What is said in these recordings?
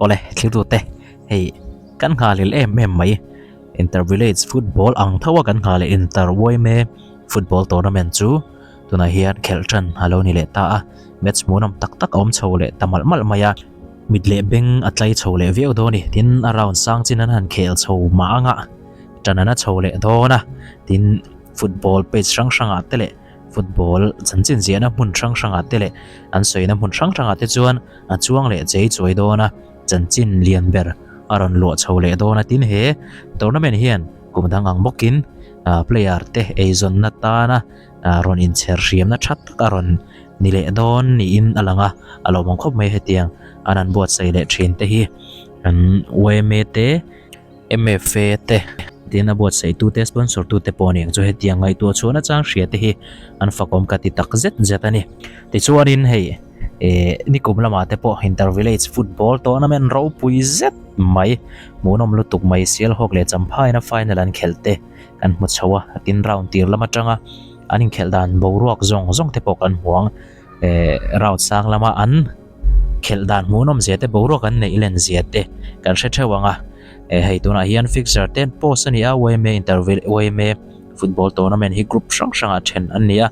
Awle thiltute hei kan nghalil em em mai Inter Village Football ang tho a kan nghah leh Inter Uaime Football Tournament chu tunah hian khelh tan a lo ni leh ta a, match hmuhnawm tak tak a awm chho leh ta malh malh mai a, mit leh beng a tlai chho leh viau dawn a ni. Tin, a round sang chin an han khel chho mah anga tan an a chho leh dawn a, tin football page hrang hrangah te leh football chanchin ziahna hmun hrang hrangah te leh an sawina hmun hrang hrangah te chuan a chuang leh chei chuai dawn a, chanchin lian ber a rawn luah chho leh dawn a. Tin, he tournament hian kum dang ang bawkin player te eizawnna tana rawn inchher hriamna tha tak a rawn ni leh dawn niin a lang a, a lawmawm khawp mai hetiang an han buatsaih leh thin te hi an yma te. MFA te tin a buatsaih tu te sponsor tu te pawh aniang chu hetiang ngaihtuah chhuah na chang hria te hi an fakawm ka ti tak zet zet a ni. Tichuanin hei eh nikum lamah te pawh inter village football tournament ropui zet mai hmuhnawm lutuk mai Sialhawk leh Champhaiin a final an khelh te kan hmu chho a, tin round tir lam atanga an inkhelh dan boruak zawng zawng te pawh kan hmu ang eh round sang lama an Khelh dan hmuhnawm zia te boruak an neih len zia te kan hre theuh ang a, eh hei tunah hian fixture te an post a ni a, yma intervil yma football tournament hi group hrang hrangah then an ni a,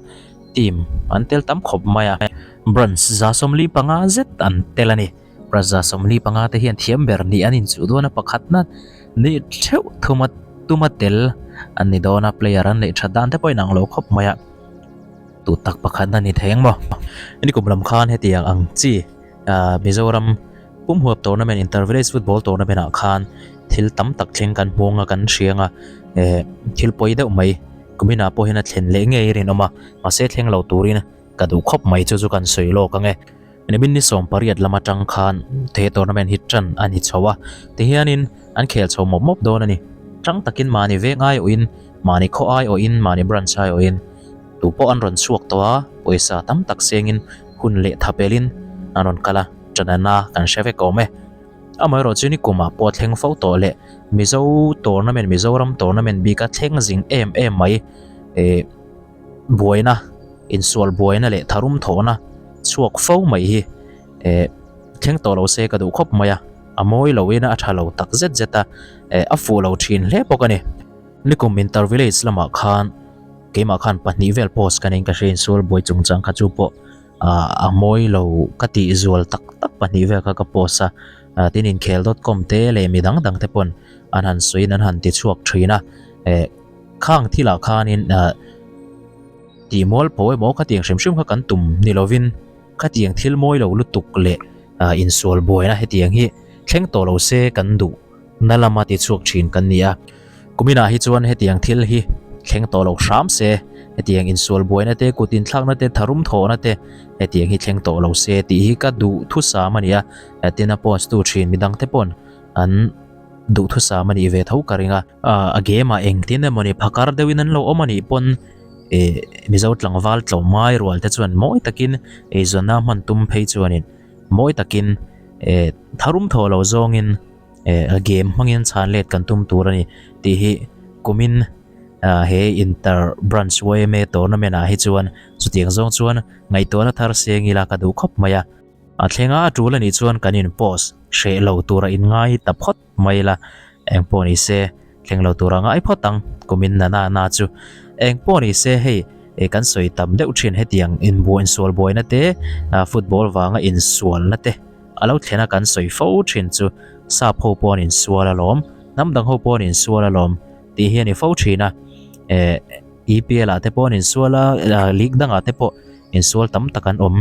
team an tel tam khawp mai a, branch 175 zet an tel a ni, branch 175 te hian thiam ber nih an inchuh dawn a, pakhatna nih theuh thuma tuma tel an ni dawn a, player an neih that dan te pawh inang lo khawp mai a. Tut tak pakhat a ni thei ang maw? Nikum lam khan hetiang ang chi Mizoram pumhuap tournament Inter Village Football Tournament ah khan thil tam tak thleng kan hmuang a kan hriang a eh thil pawi deuh mai kuminah pawh hian a thlen leh ngei rinawm a mahse thleng lo turin ka duh khawp mai chu chu kan sawi lawk ang e. Nimin ni 18 lam atang khan he tournament hi tan a ni chho a tihianin an khel chho mawp mawp dawn a ni. Tang takin mahni veng aiawhin mahni khaw aiawhin mahni branch aiawhin Tu pawh an rawn chhuak tawh a, pawisa tam tak sengin hun leh tha pelin an rawn kal a, ṭanana kan hre vek awm e. Amaherawh chu nikumah pawh a thleng fo tawh leh Mizo tournament, Mizoram tournament bika thleng zing em em mai eh buaina, insual buaina leh tharum thawhna chhuak fo mai hi eh thleng tawh lo se ka duh khawp mai a, a mawi loin a tha lo tak zet zet a, eh a fuh lo thin hle bawk a ni. Nikum Inter Village lamah khan keimah khan pahnih vel post ka nei in ka hria insual buai chungchang kha chu pawh ah a mawi lo ka tih zual tak tak pahnih vel kha ka post a ah tin inkhel dot com te leh mi dang dang te pawn an han sawi in an han ti chhuak thin a eh khang thil ah khanin ah tih mual pho emaw khatiang hrim hrim kha kan tum ni lovin khatiang thil mawi lo lutuk leh ah insual buaina hetiang hi thleng tawh lo se kan duh na lama ti chhuak thin kan ni a. Kuminah hi chuan hetiang thil hi thleng tawh lo hram se, hetiang insual buaina te, kut inthlakna te, tharum thawhna te hetiang hi thleng tawh lo se tih hi ka duhthusam a ni a, tin a post tu thin midang te pawn an duhthusam a nih ve tho ka ring a. A game ah engtin emawni phakar deuhin an lo awm a nih pawn eh Mizo tlangval tlawmngai rual te chuan mawi takin eizawnna hman tum phei chuanin mawi takin eh tharum thawh lo zawngin eh game hmangin chhan let kan tum tur a ni tih hi kumin ah he inter branch yma tournament ah hi chuan chutiang zawng chuan ngaihtuahna thar seng ila ka duh khawp mai a. A thlenga a tul anih chuan kan in post hreh lo tura in ngai ta phawt mai ila engpawh ni se thleng lo tura ngai phawt ang kumin na na na chu engpawh ni se hei eh kan sawi tam deuh thin hetiang inbuai insual buaina te ah football vanga insualna te. A lo thlen a kan sawi fo thin chu sap ho pawh an insual alawm, hnam dang ho pawh an insual alawm tih hi a ni fo thin a. Eh EPL ah te pawh an insual a, league dangah te pawh insual tam tak an awm,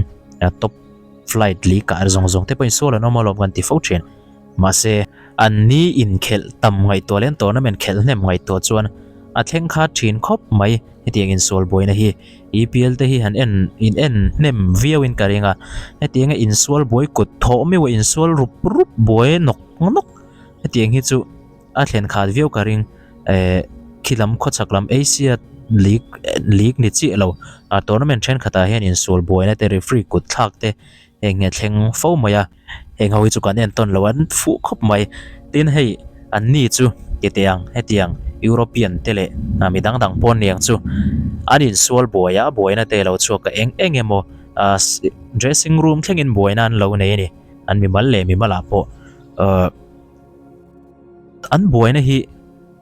top flight league ah zawng zawng te pawh insual an awm alawm kan ti fo thin. Mahse, an ni inkhelh tam ngaihtuah leh an tournament khelh hnem ngaihtuah chuan a thleng kha thin khawp mai. Hetiang insual buaina hi EPL te hi han en in en hnem viau in ka ring a, hetianga insual buai kut thawh meuh a insual rup rup buai nawk nawk hetiang hi chu a thlen khat viau ka ring eh khi lam khawchhak lam Asia league league ni chiah lo ah tournament thenkhatah hian insual buaina te referee kut thlak te Heng hi a thleng fo mai a, heng ho hi chu kan entawn lo an fuh khawp mai. Tin hei an ni chu titiang hetiang European te leh mi dang dang pawn niang chu an insual buai a, buaina te lo chhuak a eng eng emaw dressing room thlengin buaina an lo nei a ni, an mimal leh mimalah pawh. Ahh an buaina hi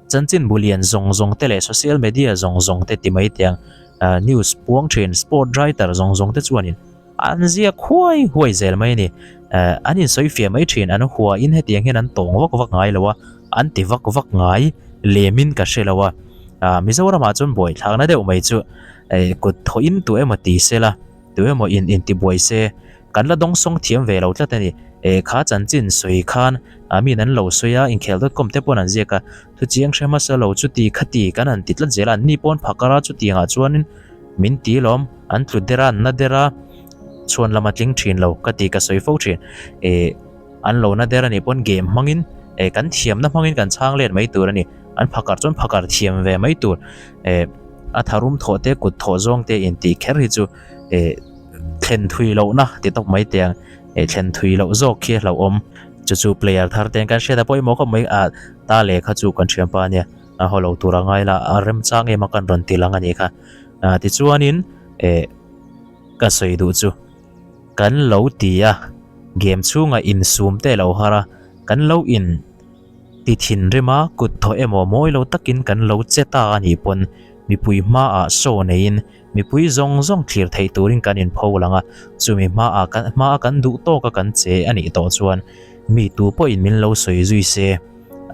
chanchinbu lian zawng zawng te leh social media zawng zawng te ti mai tiang ahh news puang thin sport writer zawng zawng te chuanin an ziak huai huai zel mai a ni. Ahh an insawi fiah mai thin an huain hetiang hian an tawng vak vak ngai lo a an ti vak vak ngai lemin ka hre lo a ahh Mizoramah chuan buaithlakna deuh mai chu eh kut thawhin tu emaw ti sela tu emaw in intibuai se Kan la dawngsawng thiam ve lo tlat a ni. E, kha chanchin sawi khan a min an lo sawi a, inkhel dawt kawm te pawn an ziak a, thu chiang hre hmasa lo chuti khati kan han ti tlat zel a, an ni pawn phakar a chutiang ah chuanin min ti lawm, an tlu der a, an na der a, chhuan lam a tling thin lo ka ti ka sawi fo thin. E, an lo na der a nih pawn game hmangin e, kan thiamna hmangin kan chhang let mai tur a ni, an phakar chuan phakar thiam ve mai tur. E, a tharum thawh te kut thawh zawng te intih kher hi chu e, Thlen thui lohna ti tawp mai teh ang, eh thlen thui loh zawk khi a hlauhawm. Chu chu player thar te kan hriat a pawimawh khawp mai, ah ta leh kha chu kan thianpa ania a haw lo tur a ngai la, a remchang em a kan rawn ti lang a nih kha. Ah tichuanin eh ka sawi duh chu kan lo ti a, game chhungah insum te lo har a, kan lo in ti thinrim a, kut thawh emaw mawi lo takin kan lo che ta a nih pawn mipui hmaah show neiin Mipui zawng zawng thlir theih turin kan inpho lang a, chumi hmaah kan hmaa kan duh tawka kan che a nih tawh chuan mi tu pawhin min lo sawi zui se,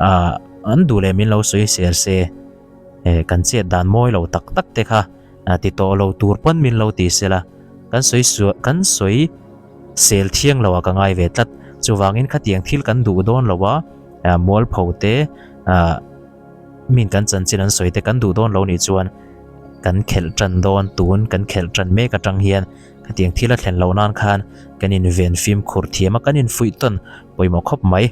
ah an duh leh min lo sawi sel se, eh kan chet dan mawi lo tak tak te kha ti tawh lo tur pawn min lo ti se la, kan sawi suah kan sawi sel thiang lo ah ka ngai ve tlat. Chuvangin khatiang thil kan duh dawn lo a, mualpho te ah. Min kan chanchin an sawi te kan duh dawn lo nih chuan kan khelh tan dawn tun kan khelh tan mek atang hian khatiang thil a thlen loh nan khan kan inven fimkhur thiam a kan infuih tawn pawimawh khawp mai.